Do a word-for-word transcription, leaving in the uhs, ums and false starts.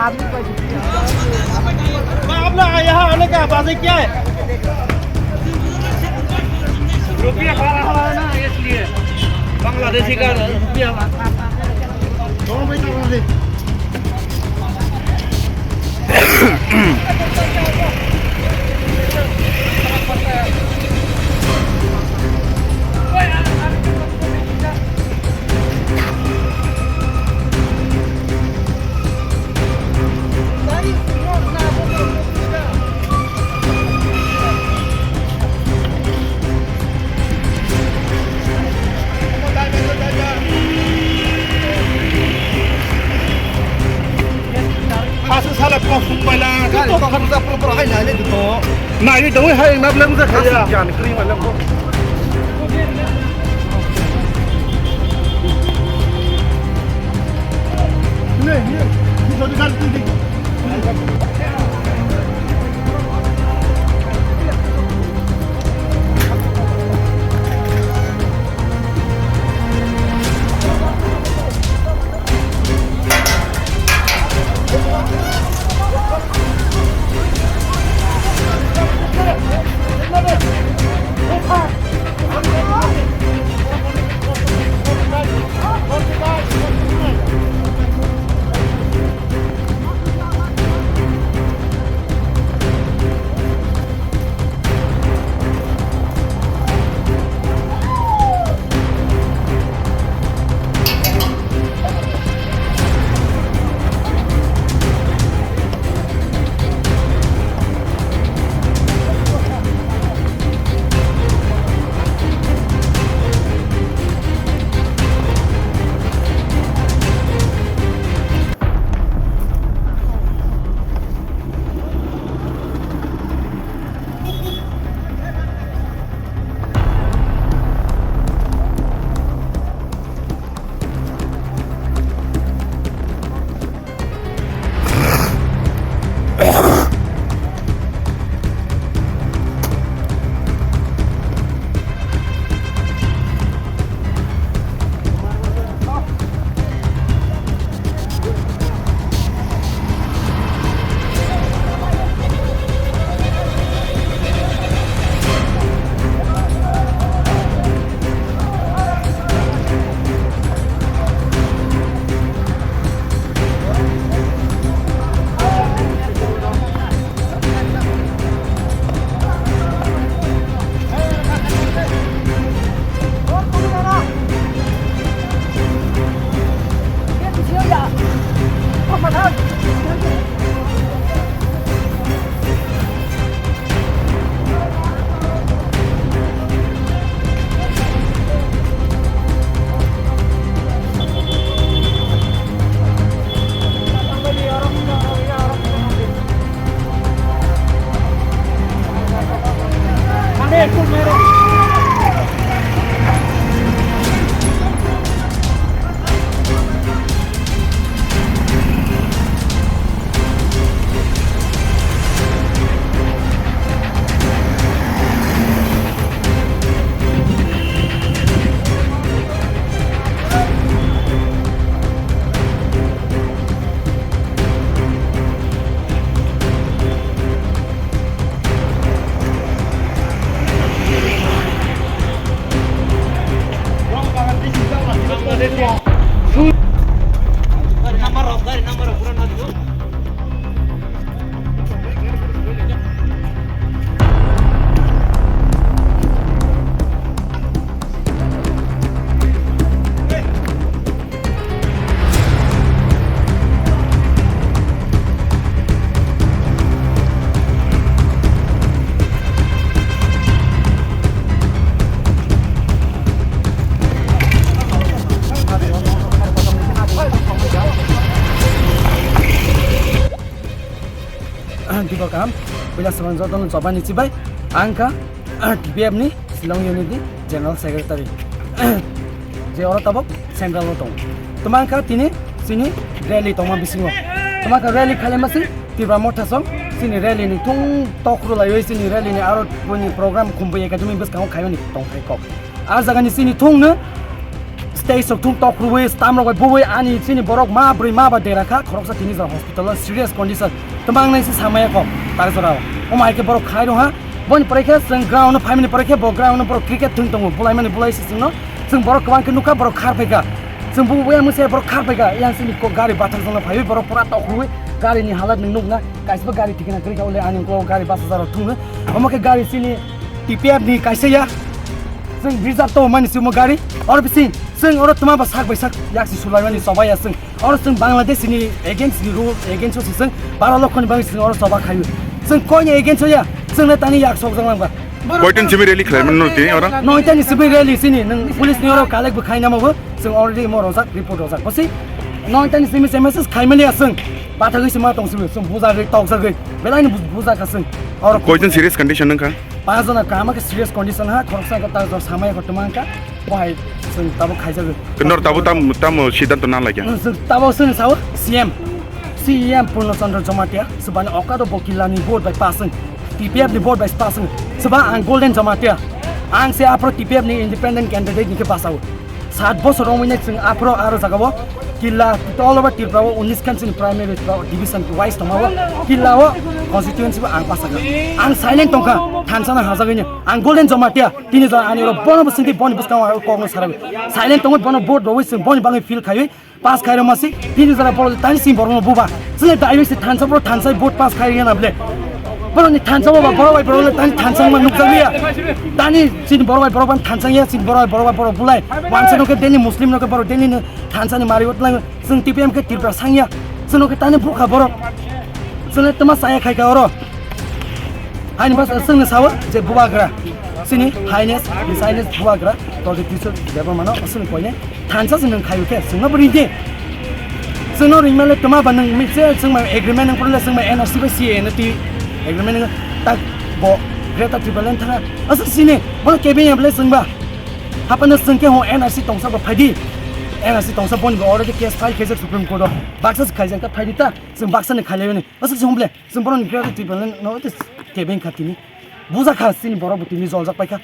आप लोग यहाँ आने का वजह क्या है? रुपया भरा हुआ है ना, इसलिए। बांग्लादेशी का रुपया। Asa sala kosong baila. Gari kok harus tak pura-pura hai nai ni duto. Nai ni dong hai na belum sa kaya. Jan kering malam kok. Ni ni ni jadi kan tu ni. Diba kaham, puila swrang jotono chobani chibai, ang kha, T P F ni Shillong Unit ni General Secretary. Je oro tabok Central o tongo. Toma kha tini chini rally tongma bisingo. Toma kha rally khaima si Tipra Motha song chini rally ni thung tok rwlaiwi chini rally ni aro boni program khumbai academy bwskango khaimani tongthai kok. A jaga ni chini thung no Tei sokthung tokrui stamrok bai bui ani chini borok ma bwrwi ma ba dera kha, khoroksa tini jora hospital o serious condition. Twmang nai se samaya kok tar jora o. Omo hai khe borok khai rw ha. Boni pore khe chwng ground o phaimani pore khe bo ground o borok cricket thwng tongo. Bulaimani bulai se chwngno. Chwng borok kwbang khe nukha borok khar phaikha. Chwng bu buya mungsa borok khar phaikha. Yang chini ko gari bathang jongno phaiwi borok pura tokrui gari ni halat nwng nukna. Kaisa gari thikna kwrwi kha ule ani ko gari basa jaro thwngno. Omo khe gari chini T P F ni kaisa ya. Chwng reserve to mani simo gari. Oro bising chwng oro twma ba sak bai sak yaksi sulaimani choba ya chwng. Oro chwng Bangladesh ni against ni rule against o se chwng baro lokho ni bagwi chwng oro choba khayu. Chwng koi ni against o ya. Chwng na tani yak sok jang langba. Koitan simi rally khlai mano tini oro? Noita ni simi rally sini nwng police ni oro collect bo khaina mo bo. Chwng already mo rojak report rojak. Bosi noita ni simi se message khai mani ya chwng. Pathagwi se ma tong simi chwng buja gwi tok jagwi. Belai ni buja kha chwng. Oro Koitan serious condition nang kha? Panch jona kaham khe serious condition ha, khoroksa khe ta jor samaya khe twmang kha, bo hai chwng tabuk khaijagwi. Nor tabuk tam, tamo siddhanto na laikya? Chwng tabuk chwng sao C M, C M Purno Chandra Jamatia, swbani okado bo killa ni vote bai pass wng, T P F ni vote bai pass wng, swba ang Golden Jamatia, ang se aphro T P F ni independent candidate ni khe basao. Sat bosor romwi nai chwng aphro aro jagao killa all over Tripura o unis khan chini primary division wise tongmao killa o constituency bo ang pasakha. Ang silent tongkha, thansa no hajagwi ni. Ang Golden Jamatia, tini jora ani oro bono bo singdi boni bwskango ang kokno sarawi. Silent tongwi bono vote rogwi chwng boni bagwi feel khaiwi pass khairok masi, tini jora borok tani sing borokno buba. Chwngno daiwi se thansa borok thansa vote pass khai rwna bole. Borokni thansa boba borok bai borok le tani thansa ma nukjagwi ya. Tani chini borok bai borok ban thansa ya, chini borok bai borok bai borok bulai. Wansa no khe daily Muslim no khe borok daily no thansa ni mari utlai. Chwng T P M khe Tripura sangya. Chwngno khe tani bukha borok. Chwngno tama saya khai kha oro. Haini bas chwngno sawo je bubagra. Chini highness, his highness bubagra. Project teacher Debbarmano chwngno koine. Thansa se nwng khayu khe, chwngno bo ringdi. Chwngno ringmale twma ba nwng mije chwng bai agreement nwng porle chwng bai N R C bai C A N T agreement nwng tak bo Greater Tipraland thana. Aswk sini, bono kebeng ya bole chwng ba. Hapano chwng khe ho N R C tongsa bo phaidi. N R C tongsa boni bo already case file khaijak Supreme Court o. Baksa se khaijak ta phaidi ta, chwng baksa ni khailai bani. Aswk se humble, chwng bono Greater Tipraland no te kebeng kha tini. Buja kha chini borok bo tini joljak paikha.